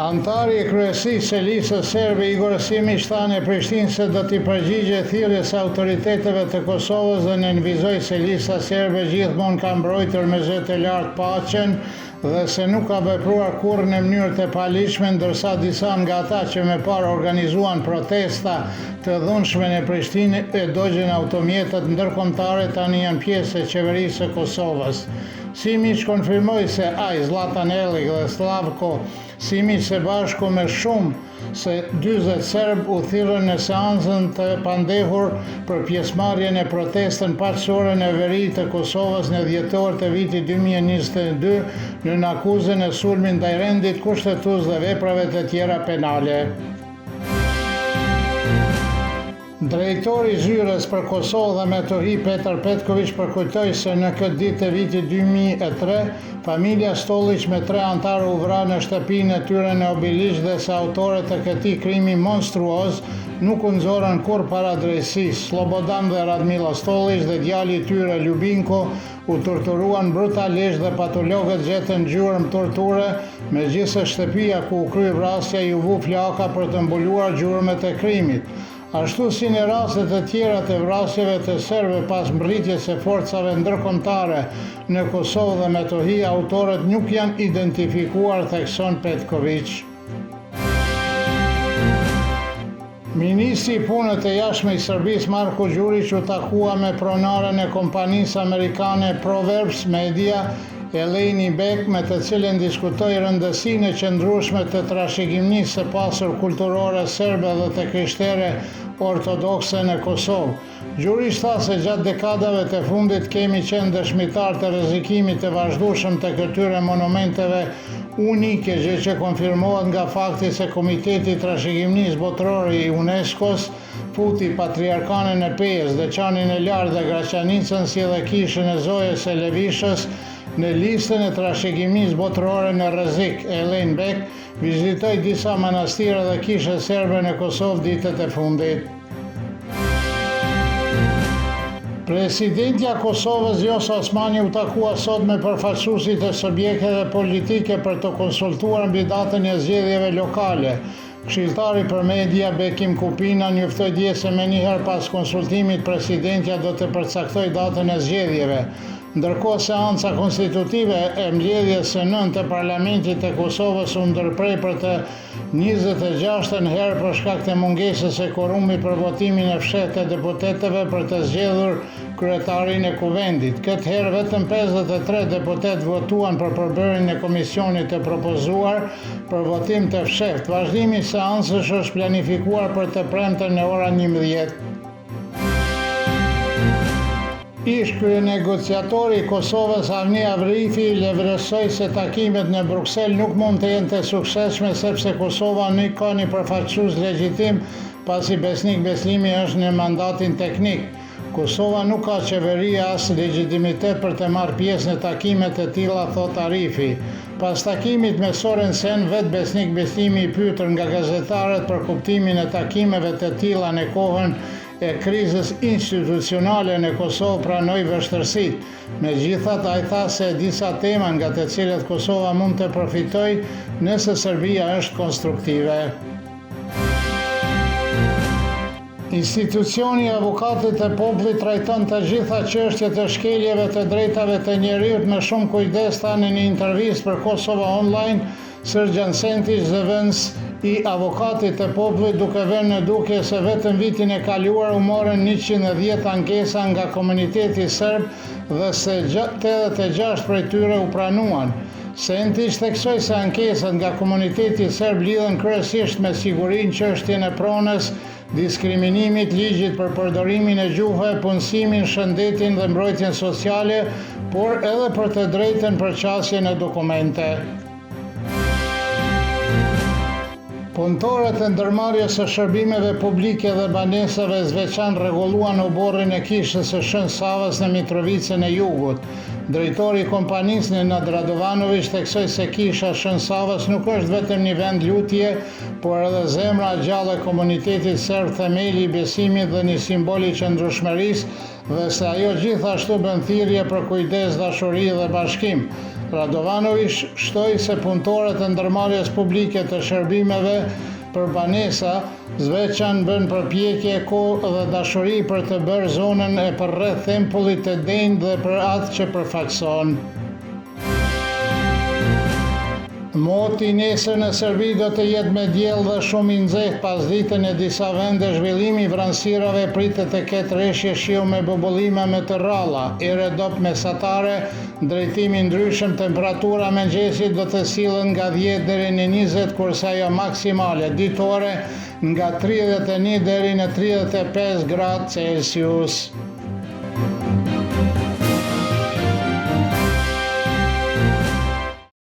Anëtari i kryesisë së Listës Serbe, Igor Simiq tha në Prishtinë se do t'i përgjigjet thirrjes së autoriteteve të Kosovës dhe nënvizoi se Lista Serbe gjithmonë ka mbrojtur me zë të lartë paqen dhe se nuk ka vepruar kurrë në mënyrë të paligjshme ndërsa disa nga ata që më parë organizuan protesta të dhunshme në Prishtinë e dogjën automjetet ndërkombëtare tani janë pjesë e qeverisë së Kosovës. Simiq konfirmoi se ai, Zllatan Elliq dhe Slavko Simiq së bashku me shumë se 40 serbë u thirrën në seancën të pandehur për pjesëmarrje në protestën paqësore në veri të Kosovës në dhjetor të vitit 2022 nën akuzën e sulmit ndaj rendit kushtetues dhe veprave të tjera penale. Drejtori i Zyrës për Kosovë dhe Metohi Petar Petkoviq përkujtoi se në këtë ditë të vitit 2003, familja Stolliq me tre anëtarë u vra në shtëpinë e tyre në Obiliq dhe se autorët e këtij krimi monstruoz nuk u nxorën kurrë para drejtësisë. Sllobodan dhe Radmilla Stolliq dhe djali i tyre Ljubinko U torturuan brutalisht dhe patologët gjetën gjurmë torture, megjithëse shtëpia ku u krye vrasja iu vu flaka për të mbuluar gjurmët e krimit. Ashtu si në raste të tjera të vrasjeve të serbëve pas mbërritjes së forcave ndërkombëtare në Kosovë dhe Metohi, autorët nuk janë identifikuar, thekson Petkoviq. Ministri i Punëve të Jashtme i Serbisë, Marko Gjuriq u takua me pronaren e kompanisë amerikane Proverbs Media, Elaine Beck, me të cilën diskutoi rëndësinë e qëndrueshme të trashëgimisë së pasur kulturore serbe dhe të krishtere ortodokse në Kosovë. Gjuriq tha se gjatë dekadave të fundit kemi qenë dëshmitarë të rrezikimit të vazhdueshëm të këtyre monumenteve unike, gjë që konfirmohet nga fakti se Komiteti i Trashëgimisë Botërore i UNESCO-s futi Patriarkanën e Pejës, Deçanin e Lartë dhe Graçanicën si dhe Kishën e Zojës së Levishës në listën e trashëgimisë botërore në rrezik. Elaine Beck vizitoi disa manastire dhe kisha serbe në Kosovë ditët e fundit. Presidentja e Kosovës, Vjosa Osmani u takua sot me përfaqësuesit e subjekteve politike për të konsultuar mbi datën e zgjedhjeve lokale. Këshilltari për media, Bekim Kupina, njoftoi dje se menjëherë pas konsultimit presidentja do të përcaktojë datën e zgjedhjeve. Ndërkohë seanca konstitutive e mbledhjes së nëntë të Parlamentit të Kosovës u ndërpre për të 26-ën herë për shkak të mungesës së kuorumit për votimin e fshehtë të deputetëve për të zgjedhur kryetarin e Kuvendit. Këtë herë vetëm 53 deputetë votuan për përbërjen e komisionit të propozuar për votim të fshehtë. Vazhdimi i seancës është planifikuar për të premten në ora 11. Ish-kryenegociatori i Kosovës Avni Arifi vlerësoi se takimet në Bruksel nuk mund të jenë të suksesshme sepse Kosova nuk ka një përfaqësues legjitim pasi Besnik Bislimi është në mandatin teknik. Kosova nuk ka qeveri as legjitimitet për të marrë pjesë në takime të tilla, thotë Arifi. Pas takimit me Sorensen, vetë Besnik Bislimi i pyetur nga gazetarët për kuptimin e takimeve të tilla në kohën e krizës institucionale në Kosovë pranoi vështirësitë. Megjithatë, ai tha se disa tema nga të cilat Kosova mund të përfitojë nëse Serbia është konstruktive. Institucioni i Avokatit të Popullit trajton të gjitha çështjet e shkeljeve të drejtave të njeriut me shumë kujdes, tha në një intervistë për Kosova Online, Sërgjan Sentiq, zëvendës i Avokatit të Popullit, duke vënë në dukje se vetëm vitin e kaluar u morën 110 ankesa nga komuniteti serb dhe se 86 prej tyre u pranuan. Sentiq theksoi se ankesat nga komuniteti serb lidhen kryesisht me sigurinë, çështjen e pronës, diskriminimit, ligjit për përdorimin e gjuhëve, punësimin, shëndetin dhe mbrojtjen sociale, por edhe për të drejtën për qasje në dokumente. Punëtorët e ndërmarrjes së shërbimeve publike dhe banesave Zveçan rregulluan oborrin e kishës së Shën Savës në Mitrovicën e Jugut. Drejtori i kompanisë Nenad Radovanoviq theksoi se kisha e Shën Savës nuk është vetëm një vend lutje, por edhe zemra e gjallë e komunitetit serb, themeli i besimit dhe një simbol i qëndrueshmërisë dhe se ajo gjithashtu bën thirrje për kujdes, dashuri dhe bashkim. Radovanoviq shtoi se punëtorët e ndërmarrjes publike të shërbimeve për banesa, Zveçan bënë përpjekje, kohë dhe dashuri për të bërë zonën e përreth tempullit të denjë dhe për atë që përfaqëson. Moti nesër në Serbi do të jetë me diell dhe shumë i nxehtë pasdite në disa vende zhvillimi i vranësirave pritet të ketë reshje shiu me bubullima më të rralla, erë e dobët mesatare, drejtim i ndryshëm temperatura mëngjesit do të sillet nga 10 deri në 20 kurse ajo maksimale ditore nga 31 deri në 35 gradë Celsius.